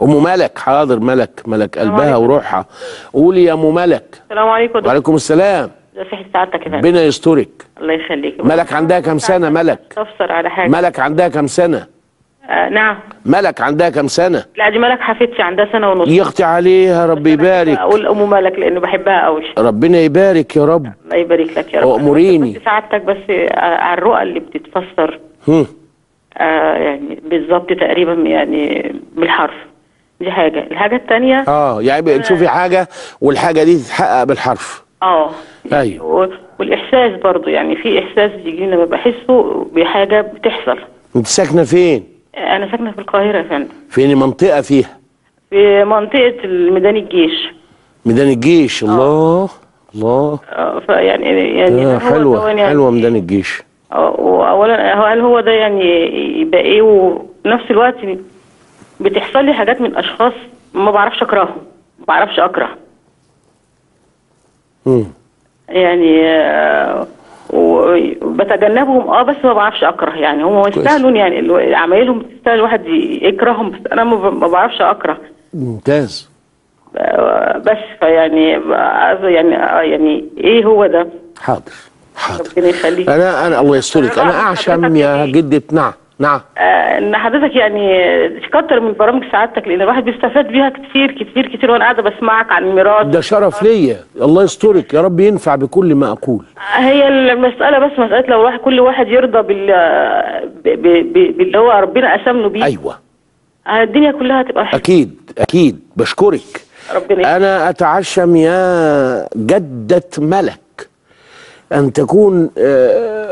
ام ملك، حاضر. ملك، ملك قلبها وروحها. قولي يا ام ملك. السلام عليكم. وعليكم السلام. ازي سعادتك يا فندم؟ ربنا يسترك. الله يخليك. ملك عندها كام سنة؟ ملك استفسر على حاجة. ملك عندها كام سنة؟ نعم. ملك عندها كام سنة؟ لا دي ملك حفيدتي، عندها سنة ونص. يختي عليها، ربي يبارك. اقول ام ملك لانه بحبها قوي. ربنا يبارك يا رب. الله يبارك لك يا رب. واموريني بس سعادتك بس على الرؤى اللي بتتفسر يعني بالظبط تقريبا، يعني بالحرف. دي حاجة. الحاجة الثانية يعني تشوفي حاجة والحاجة دي تتحقق بالحرف. ايوه. والاحساس برضو، يعني في احساس بيجيني لما بحسه بحاجة بتحصل. انت ساكنة فين؟ انا ساكنة في القاهرة يا فندم. فين المنطقة فيها؟ في منطقة ميدان الجيش. ميدان الجيش، الله الله. فيعني يعني حلوة يعني حلوة ميدان الجيش. واولا هل هو ده يعني يبقى ايه؟ ونفس الوقت بتحصل لي حاجات من اشخاص ما بعرفش اكرههم، ما بعرفش اكره. يعني وبتجنبهم بس ما بعرفش اكره، يعني هم يستاهلون، يعني عمايلهم تستاهل الواحد يكرههم، بس انا ما بعرفش اكره. ممتاز. بس فيعني يعني ايه هو ده؟ حاضر حاضر. ربنا يخليك. انا الله يسترك. انا اعشم يا جدة. نعم نعم. ان حضرتك يعني تكتر من برامج سعادتك، لان الواحد بيستفاد بيها كتير كتير كتير، وانا قاعدة بسمعك عن الميراث. ده شرف ليا، الله يسترك يا رب، ينفع بكل ما اقول. هي المسالة بس مسالة لو الواحد كل واحد يرضى باللي هو ربنا قسم له بيه. ايوه. الدنيا كلها هتبقى حلوة. اكيد اكيد. بشكرك. ربنا. انا اتعشم يا جدة ملك ان تكون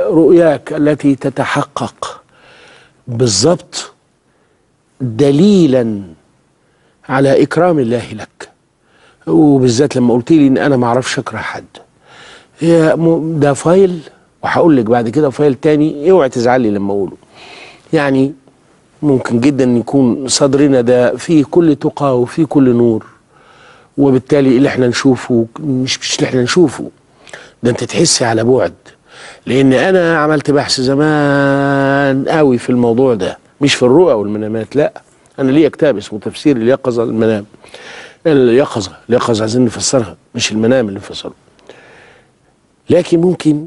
رؤياك التي تتحقق بالظبط دليلا على إكرام الله لك، وبالذات لما قلت لي إن أنا ما أعرفش أكره حد. ده file، وهقول لك بعد كده file تاني، اوعي تزعلي لما أقوله. يعني ممكن جدا يكون صدرنا ده فيه كل تقى وفيه كل نور، وبالتالي اللي احنا نشوفه مش اللي احنا نشوفه ده، انت تحسي على بعد. لان انا عملت بحث زمان قوي في الموضوع ده، مش في الرؤى والمنامات، لا، انا ليا كتاب اسمه تفسير اليقظة المنام. اليقظة، اليقظة عايزين نفسرها، مش المنام اللي نفسره. لكن ممكن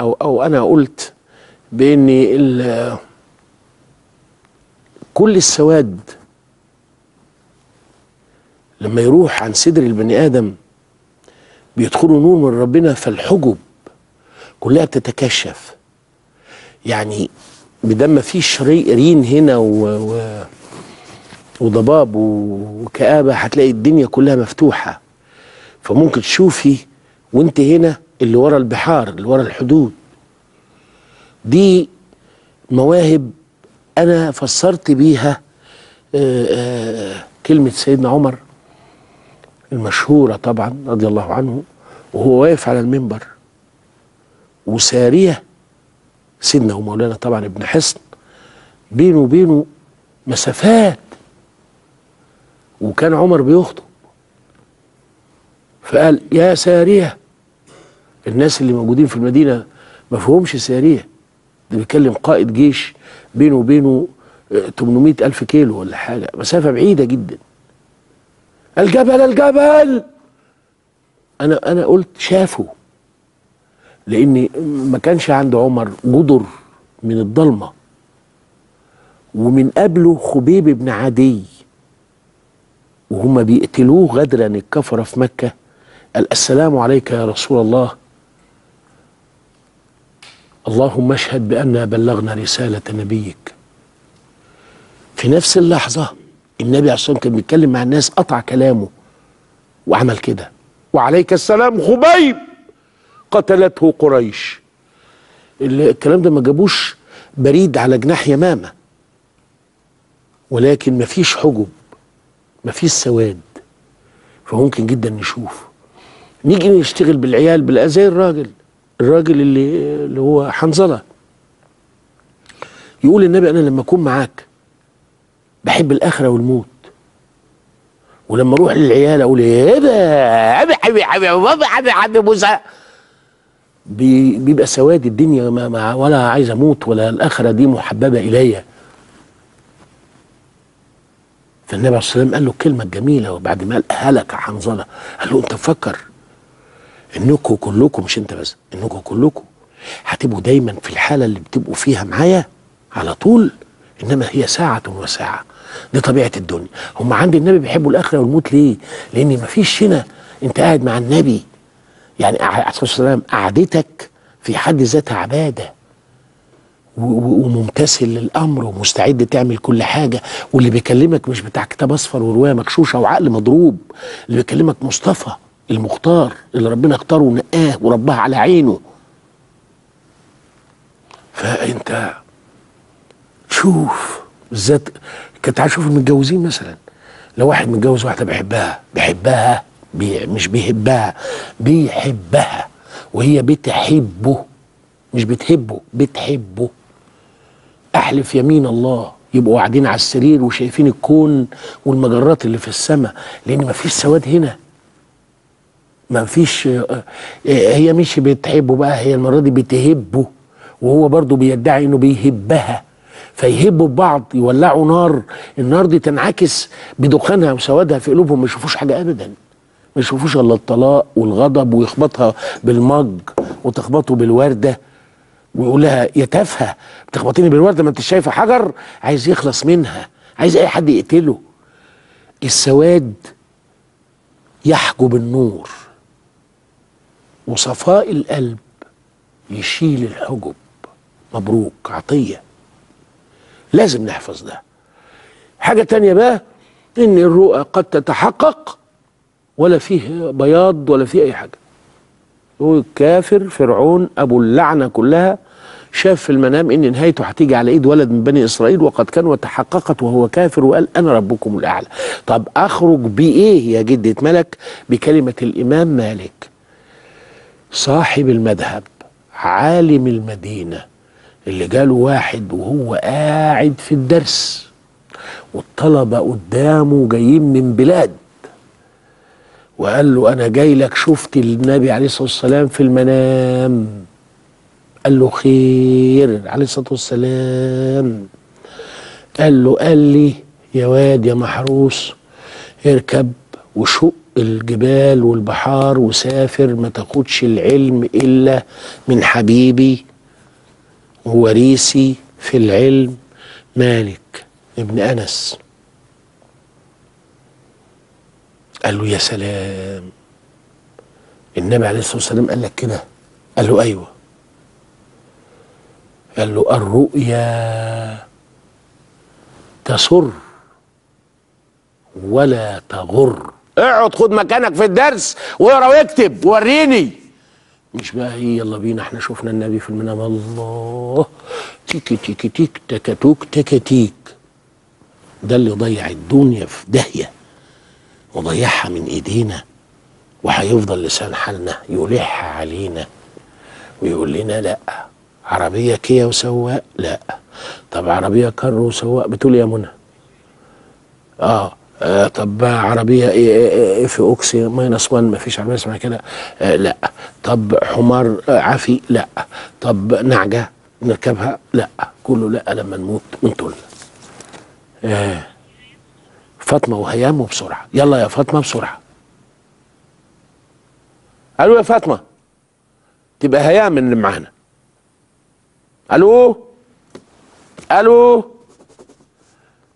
او انا قلت بان كل السواد لما يروح عن صدر البني ادم بيدخلوا نور من ربنا، فالحجب كلها بتتكشف. يعني بدل ما فيش رين هنا وضباب وكآبة، هتلاقي الدنيا كلها مفتوحة، فممكن تشوفي وانت هنا اللي ورا البحار، اللي ورا الحدود. دي مواهب انا فسرت بيها كلمة سيدنا عمر المشهورة طبعا رضي الله عنه، وهو واقف على المنبر وسارية سيدنا ومولانا طبعا ابن حصن، بينه وبينه مسافات، وكان عمر بيخطب، فقال يا سارية. الناس اللي موجودين في المدينة ما فهمش سارية، ده بيتكلم قائد جيش بينه وبينه 800 ألف كيلو ولا حاجة، مسافة بعيدة جدا. الجبل الجبل. أنا قلت شافه، لأن ما كانش عند عمر جدر من الضلمة، ومن قبله خبيب بن عدي وهم بيقتلوه غدرا الكفرة في مكة، قال السلام عليك يا رسول الله، اللهم اشهد بأننا بلغنا رسالة نبيك. في نفس اللحظة النبي عليه الصلاة والسلام كان بيتكلم مع الناس، قطع كلامه وعمل كده، وعليك السلام خبيب قتلته قريش. الكلام ده ما جابوش بريد على جناح يمامة، ولكن مفيش حجب، مفيش سواد، فممكن جدا نشوف. نيجي نشتغل بالعيال زي الراجل اللي هو حنظلة، يقول النبي انا لما اكون معاك بحب الاخرة والموت، ولما اروح للعيال اقول ايه ده حبيبي حبيبي حبيبي حبيبي موسى، بيبقى سواد الدنيا، ما ولا عايز اموت ولا الاخرة دي محببة الي. فالنبي عليه الصلاة والسلام قال له الكلمة الجميلة، وبعد ما قال هلك حنظلة قال له انت تفكر انكم كلكم، مش انت بس، انكم كلكم هتبقوا دايما في الحالة اللي بتبقوا فيها معايا على طول، انما هي ساعة وساعة. دي طبيعة الدنيا. هم عند النبي بيحبوا الاخرة والموت ليه؟ لان مفيش هنا، انت قاعد مع النبي يعني عليه الصلاة والسلام، قعدتك في حد ذاتها عباده وممتثل للامر ومستعد تعمل كل حاجة، واللي بيكلمك مش بتاع كتاب اصفر ورواية مغشوشه وعقل مضروب، اللي بيكلمك مصطفى المختار اللي ربنا اختاره ونقاه ورباه على عينه. فانت شوف بالذات كنت عايز اشوف المتجوزين مثلا، لو واحد متجوز واحدة بيحبها بيحبها مش بيحبها، بيحبها وهي بتحبه، مش بتحبه بتحبه، احلف يمين الله يبقوا قاعدين على السرير وشايفين الكون والمجرات اللي في السماء، لان مفيش سواد هنا، مفيش. هي مش بتحبه بقى، هي المرة دي بتهبه، وهو برضه بيدعي انه بيهبها، فيهبوا ببعض، يولعوا نار، النار دي تنعكس بدخانها وسوادها في قلوبهم، ما يشوفوش حاجة ابدا، ما يشوفوش الا الطلاق والغضب، ويخبطها بالمج وتخبطه بالورده ويقول لها يا تافهة بتخبطيني بالورده، ما انت شايفه حجر، عايز يخلص منها، عايز اي حد يقتله. السواد يحجب النور، وصفاء القلب يشيل الحجب. مبروك عطية، لازم نحفظ ده. حاجة تانية بقى، ان الرؤى قد تتحقق ولا فيه بياض ولا فيه اي حاجة. هو الكافر فرعون ابو اللعنة كلها شاف في المنام ان نهايته هتيجي على ايد ولد من بني اسرائيل، وقد كان وتحققت، وهو كافر وقال انا ربكم الاعلى. طب اخرج بايه يا جدة ملك؟ بكلمة الامام مالك صاحب المذهب عالم المدينة، اللي جاله واحد وهو قاعد في الدرس والطلبة قدامه جايين من بلاد، وقال له أنا جاي لك شفت النبي عليه الصلاة والسلام في المنام. قال له خير عليه الصلاة والسلام. قال له، قال لي يا واد يا محروس اركب وشق الجبال والبحار وسافر، ما تاخدش العلم إلا من حبيبي ووريثي في العلم مالك ابن أنس. قال له يا سلام، النبي عليه الصلاة والسلام قال لك كده؟ قال له أيوه. قال له الرؤيا تسر ولا تغر. اقعد خد مكانك في الدرس واقرا واكتب ووريني، مش بقى ايه يلا بينا احنا شفنا النبي في المنام، الله تيكي تيكي تيك تكتوك تكتيك. ده اللي ضيع الدنيا في داهية وضيعها من ايدينا، وهيفضل لسان حالنا يلح علينا ويقول لنا لا عربية كيا وسواق، لا طب عربية كر وسواق، بتقول يا منى طب عربية اف اوكسي minus 1، مفيش عربية اسمها كده، لا طب حمار عافي، لا طب نعجة نركبها، لا كله لا، لما نموت انتوا. فاطمة وهيام وبسرعة، يلا يا فاطمة بسرعة. الو يا فاطمة، تبقى هيام اللي معانا. الو الو،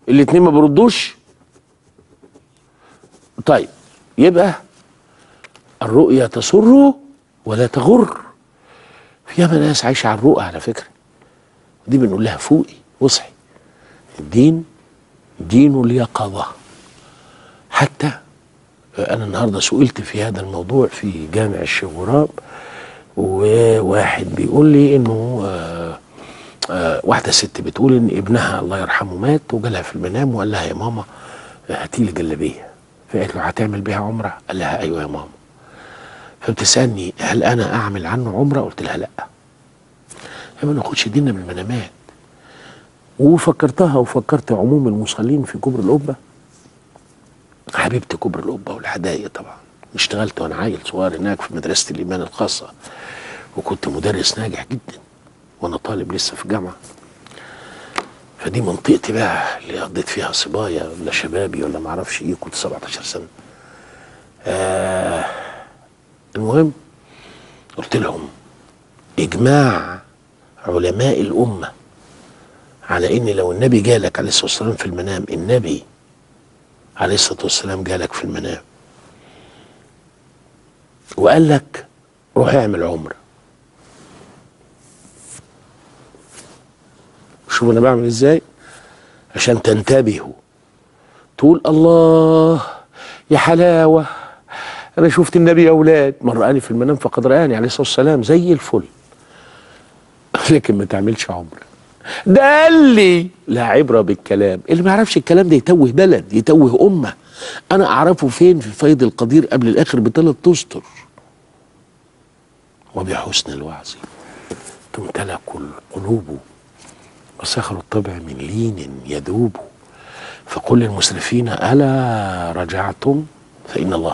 الاتنين ما بيردوش. طيب يبقى الرؤية تسر ولا تغر. في ياما ناس عايشة على الرؤى على فكرة، دي بنقول لها فوقي واصحي. الدين دين اليقظة. حتى أنا النهاردة سئلت في هذا الموضوع في جامع الشيخ غراب، وواحد بيقول لي إنه واحدة ست بتقول إن ابنها الله يرحمه مات، وجالها في المنام وقال لها يا ماما هاتي لي جلابية. فقالت له هتعمل بيها عمرة؟ قال لها أيوه يا ماما. فبتسألني هل أنا أعمل عنه عمرة؟ قلت لها لأ. ما ناخدش ديننا من المنامات. وفكرتها وفكرت عموم المصلين في كوبري القبة، حبيبتي كوبري القبة والحدائق طبعا. اشتغلت وأنا عيل صغير هناك في مدرسة الإيمان الخاصة، وكنت مدرس ناجح جدا وأنا طالب لسه في الجامعة. فدي منطقتي بقى اللي قضيت فيها صبايا ولا شبابي ولا معرفش ايه، كنت 17 سنة. المهم قلت لهم اجماع علماء الامة على ان لو النبي جالك عليه الصلاة والسلام في المنام، النبي عليه الصلاة والسلام جالك في المنام وقال لك روح اعمل عمره، شوف انا بعمل ازاي عشان تنتبهوا، تقول الله يا حلاوة انا شفت النبي يا اولاد، من رآني في المنام فقد رآني عليه الصلاة والسلام، زي الفل. لكن ما تعملش عمره. ده قال لي لا عبره بالكلام، اللي ما يعرفش الكلام ده يتوه بلد، يتوه امه. انا اعرفه فين؟ في فيض القدير قبل الاخر بثلاث اسطر. وبحسن الوعظ تمتلك القلوب وصخر الطبع من لين يذوب، فقل للمسرفين ألا رجعتم فإن الله